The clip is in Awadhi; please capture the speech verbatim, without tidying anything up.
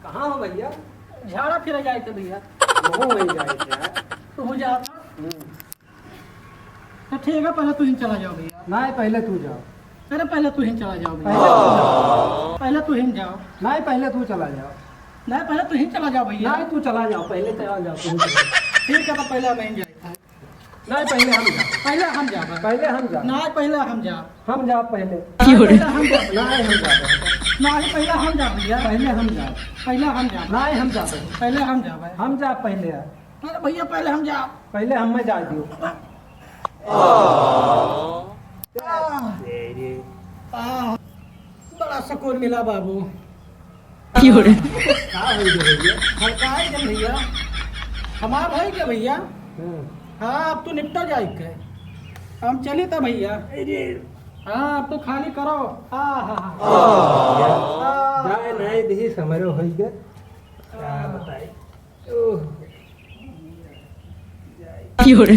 कहाँ हो भइया? झाड़ा फिरे जाए थे भइया। वहू वहीं जाए थे यार। तो हो जाता। हम्म। तो ठीक है, पहले तू ही चला जाओ भइया। नहीं, पहले तू जाओ। अरे, पहले तू ही चला जाओ भइया। पहले तू जाओ। पहले तू ही जाओ। नहीं, पहले तू चला जाओ। नहीं, पहले तू ही चला जाओ भइया। नहीं, तू चला जाओ, पहले चला जाओ, तू ही चला जाओ। ठीक है, तो पहले हम ही जाए। नहीं, पहले हम जाओ। पहले हम जाब। पहले हम जाब। नहीं, पहले हम जाब। हम जाब पहले। क्यों रे? पहले हम जाब। नहीं, हम जाब। नहीं, पहले हम जाब भइया। पहले हम जाब। पहले हम जाब। नहीं, हम जाब। पहले हम जाब। हम जाब पहले। अरे भइया, पहले हम जाब। पहले हमें जाए दियो। आह। आह, बड़ा सुकून मिला बाबू। क्यों रे? का होई गे भइया? हल्का है क्या भइया? हमार है क्या भइया? हम्म। हाँ, अब तू निपटा जाए के। हम चली था भइया। अरे। हाँ, अब तू खाली करो। हाँ, हाँ, हाँ। हाँ। जाए नहीं दिही, समरो होई गे। का बताई? ओह। क्यों रे?